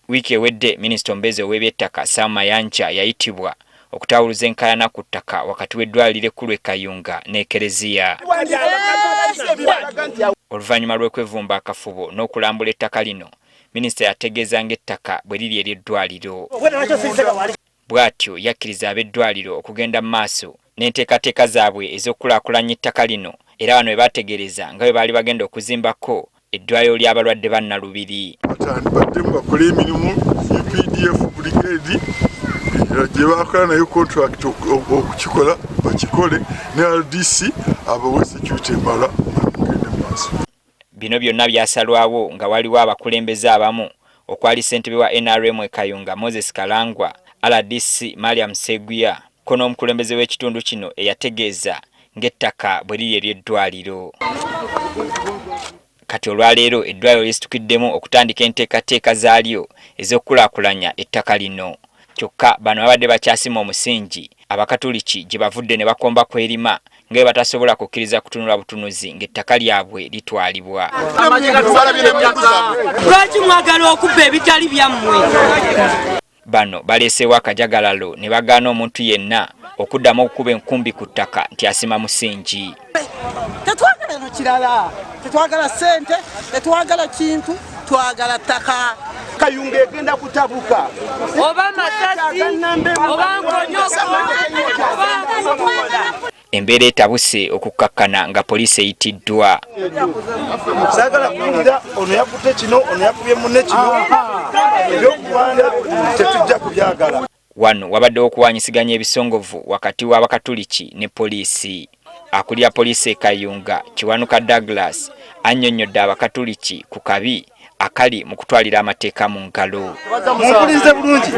Wiiki ewedde, minisita omubeezi ow'ebyettaka Sam Mayanja yayitibwa okutawuluza enkaayana ku ttaka wakati w'eddwaliro ekkulu e Kayunga n'Ekereziya. Oluvannyuma lw'okwevumba akafubo n'okulambula ettaka lino, minisita yategeeza ng'ettaka bwe liri ery'eddwaliro. Bw'atyo yakkiriza ab'eddwaliro okugenda mu maaso n'enteekateeka zaabwe ez'okukulaakulanya ettaka lino, era bano bwe baategeereza nga bwe baali bagenda okuzimbako eddwaliro ly'abalwadde ba Nnalubiri. Baddemu bakole emirimu. UPDF brigade gye bakola nayo contract okukikola bakikole, ne RDC abawe security emala, mugende mu maaso. Bino byonna byasalwawo nga waliwo abakulembeze abamu okwali ssentebe wa NRM e Kayunga Moses Kalangwa, RDC Mariam Seguya, ko n'omukulembeze w'ekitundu kino eyategeeza ng'ettaka bwe liri ery'eddwaliro. Kati olwaleero eddwaliro lisitukiddemu okutandika enteekateeka zaalyo ez'okukulaakulanya ettaka lino. Kyokka bano babadde bakyasima omusingi, Abakatuliki gye bavudde ne bakomba kwerima nga bwe batasobola kukkiriza kutunula butunuzi ng'ettaka lyabwe litwalibwa. Lwaki mwagala okubba ebitali byammwe? Bano baleeseewo akajagalalo ne bagaana omuntu yenna okuddamu okukuba enkumbi ku ttaka nti asima musingi. Tetwagala eno kirala, tetwagala ssente, tetwagala kintu, twagala ttaka. Kayunga egenda kutabuka. Oba masasi oba nkonyoko oba Embeera etabuse okukkakkana nga poliisi eyitiddwa. Saagala kuwulira ono yakutte kino, ono yakubye munne kino. Ebyokulwana tetujja kubyagala. Wano wabaddewo okuwaanyisiganya ebisongovu wakati w'Abakatuliki ne poliisi. Akulira poliisi e Kayunga, Kiwanuka Douglas, annyonnyodde Abakatuliki ku kabi akali mu kutwalira amateeka mu ngalo. Mumpulirize bulungi,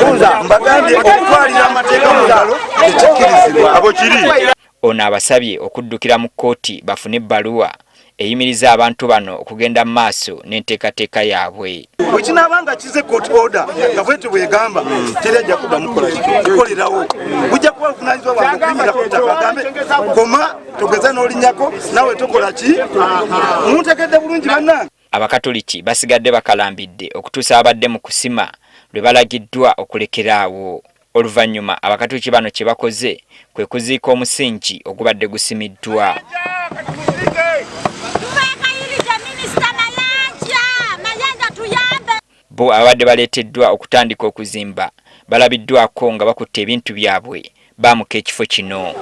mbagambye okutwalira amateeka mu ngalo tekikkirizibwa. Abo kiri. Ono abasabye okuddukira mu kkooti bafune ebbaluwa eyimiriza abantu bano okugenda mu maaso n'enteekateeka yaabwe. Bwe kinaaba nga kize court order nga bwetyo bwegamba, teri ajja kuddamu kukola kukolerawo. Bujja kuba buvunanyizibwa bwange okuyimirira ku ttaka agambe koma, togeza n'olinyako nawe tokola ki. Muntegedde bulungi, bannange? Abakatuliki basigadde bakalambidde okutuusa abadde mu kusima lwe balagiddwa okulekeraawo. Oluvannyuma Abakatuliki bano kye bakoze kwe kuziika omusingi ogubadde gusimiddwa. Tubeegayiridde, Minisita Mayanja, Mayanja tuyambe. Bo ababadde baleeteddwa okutandika okuzimba balabiddwako nga bakutte ebintu byabwe baamuka ekifo kino.